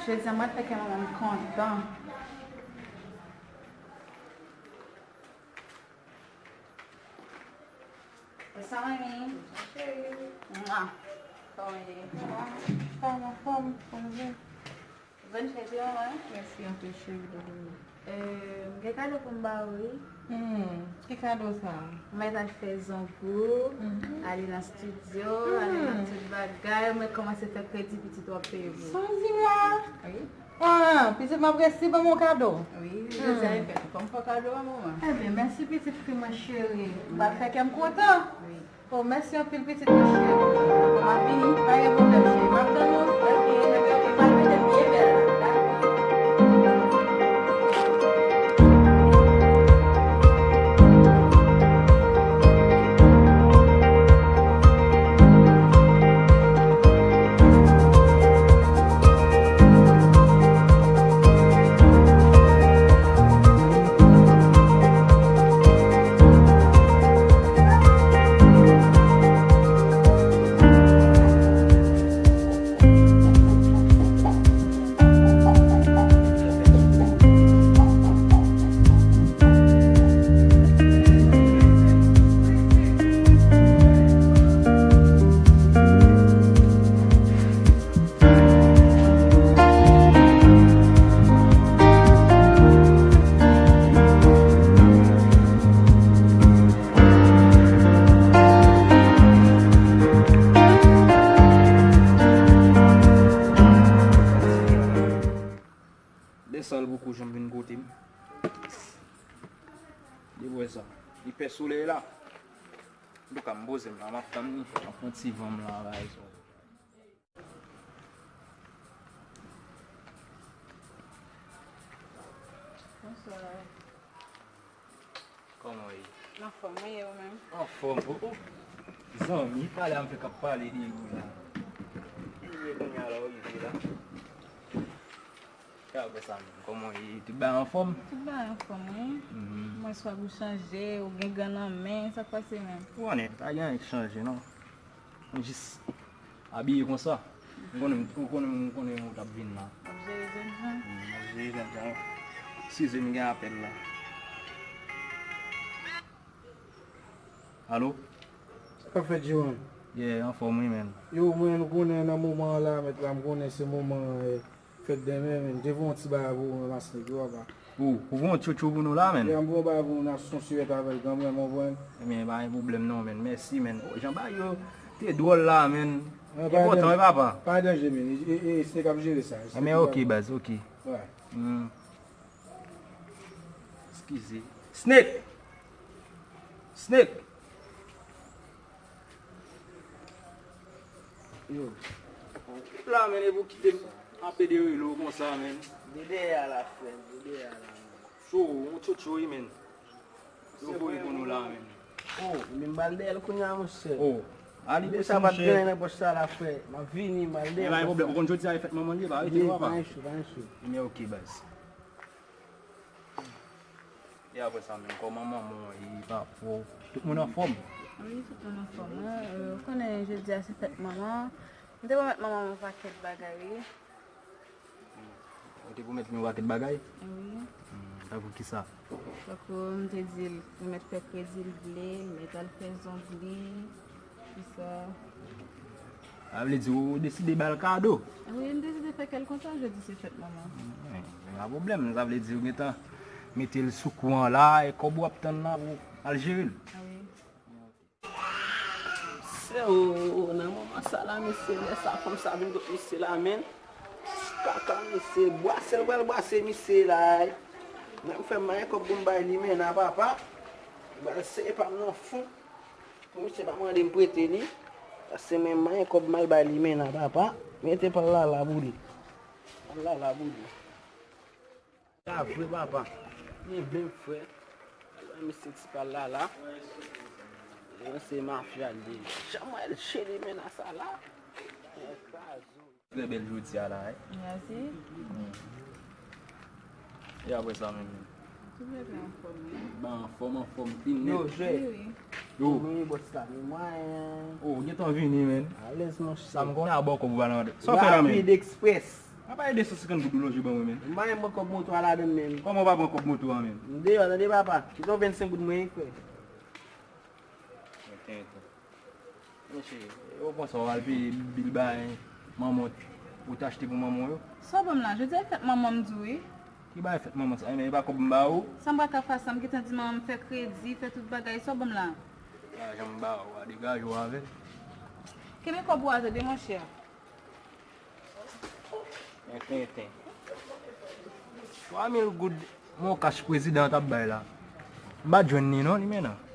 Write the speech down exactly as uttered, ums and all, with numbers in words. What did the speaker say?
Jodi a mwen fè kè manman m kontan. What's up, honey? Cheri. Mwa. Kòman w ye? Mwa. Kòman, kòman, kòman w ye? Bòn fèt wi, manman. Mèsi anpil, cheri, doudou. Euh, m gen kado pou m ba w, wi. Hmm, ki kado sa? M mèt al fè zong ou, ale nan estidyo, ale nan tout bagay. Mwen kòmanse fè kredi pitit w ap peye pou ou. Sa w di m la? Wi. Ah, pitit m ap resi ban m yon kado. Wi, jodi a e fèt ou. Fò m fè w kado a, manman. Ebyen, mèsi pitit fi mwen cheri. M pral fè kè m kontan. Wi. Oh, mèsi anpil pitit mwen cheri. Bon, m ap vini, pa gen pwoblèm cheri. M ap tann ou. Ok, ok, ok, m ap mete l byen bèl la. Dakò. Desann boukou janm vin kote m. Li wè sa. Li pè solèy la. Antouka, m poze m la, m ap tann li. M ap pran ti van m la, bay sa. Bonswa. Kòman w ye? Anfòm, mwen ye ou menm? Anfòm, o, o. Zanmi, pale a m fèk ap pale de ou la. Ou ye kounye a la, ou rive la. Ka apre sa menm, kòman w ye? Tout bagay anfòm? Tout bagay anfòm, wi. Mhm. Mwen swag ou chanje, ou gen gan nan men, sa k pase menm? Ou konnen, pa gen anyen k chanje, non. Mwen jis abiye konsa. Ou konnen, ou konnen, ou konnen ou t ap vin la. W ap jere jènjan? Mm, m ap jere jènjan. Eskize m, gen apèl la. Alo? Sa k ap fèt, Jewon? Yeah, anfòm wi, menn. Yo, mwen, nou konnen nan moman an la, mèt la, m konnen se moman, eh, fèt dèmen, menn. M te voye yon ti bagay pou ou, menn, Asnèk, yo, papa. Ou, ou voye yon tchotcho pou nou la, menn? Yeah, m voye yon bagay pou nou, n ap son sirèt avè l kanmenm, ou konprann? Ebyen, pa gen pwoblèm non, menn. Mèsi, menn. O, jan bagay yo te dwòl la, menn. Enpòtan, wi, papa. Pa danje, menn. E, e, e, Snake ap jere sa. Ebyen, ok, baz, ok. Wi. Hmm. Eskize. Snake! Snake! Yo. La, menn, epi w kite m anpe de rele w konsa, menn. De dèyè a la, frè m, de dèyè a la, menn. Cho, yon tchotcho, wi, menn. Yo voye pou nou la, menn. Oh, men m pral dèyè l kounye a, monchè. Oh, a li pou sa, pa t gen nan pòch sa la, frè. M ap vini, m pral dèyè l. E pa gen pwoblèm, ou konn jodi a e fèt manman l ye, pa rete non, papa. Pa gen sou, pa gen sou. Ebyen, ok, baz. E apre sa menm, kòman manman w ye, papa w? Tout moun anfòm? Wi, tout moun anfòm, wi. Euh, ou konnen jodi a se fèt manman. M te pwomèt manman m yon pakèt bagay, wi. Ou te pwomèt li yon pakèt bagay? Wi. Hmm, tankou kisa? Tankou m te di l, m mèt fè kredi l vle, m mèt al fè zong li. Kisa? Sa vle di ou deside ba l kado? Wi, m deside fè kè l kontan, jodi se fèt manman. Wi, pa pwoblèm, sa vle di ou gentan mete l sou kou an la, e kòb ou ap tann la pou al jere l. Wi. Sè, o, nan moman sa la, mesye, lè sa fanm sa vin kot misye la, menn. Kaka, mesye, bwase l pral bwase misye la. Nan m fè m mayen kòb pou m bay li, menn, a papa. Bal se pa m nan fon. Pou misye pa mande m prete li, paske mwen, mwen gen kòb m al bay li, men nan papa, mete pal la la pou li. Pal la la pou li. Sa vre, papa. Li vle m frè. Al bay misye ti pal la la. Mwen se mafya li ye. Jan mwen cheri men nan sa la. Trè bèl jodi a la, wi. Mèsi. Mm. E apre sa menm? Tout bagay anfòm, wi. Ban anfòm, anfòm, fin nèt. Yo, Jè. Wi, wi. Yo. Wi, bòs la, men mwayen. Oh, ou gentan vini, menn. Alèz, monchè. Sa m konnen a bò kòb ou pa nan. Sa w fè la, menn? Rapid Express. Papa, e de san senkant goud ou lonje ban mwen, men. M pa menm pran kòb moto a ladan, men. Kòman w pa pran kòb moto a, men? M deyò, tande, papa. Kite yon vennsenk goud mwen, wi, frè. Enten, enten. Monchè, ou pran sa w al peye bil bay manman w, ou t achte pou manman w yo? Sa w ban m la? Jodi a e fèt manman m, di w, wi. Ki bagay fèt manman sa? Men e pa kòb m ba ou? Sa m pral ka fè sa? M gentan di manman m fè kredi, fè tout bagay. Sa w ban m la? Lajan m ba ou a, degaje w avè l. Kenbe kòb ou a, tande, monchè. Enten, enten. Twa mil goud, mon kach prezidan an t ap bay la. M pa t jwenn li non, li menm nan.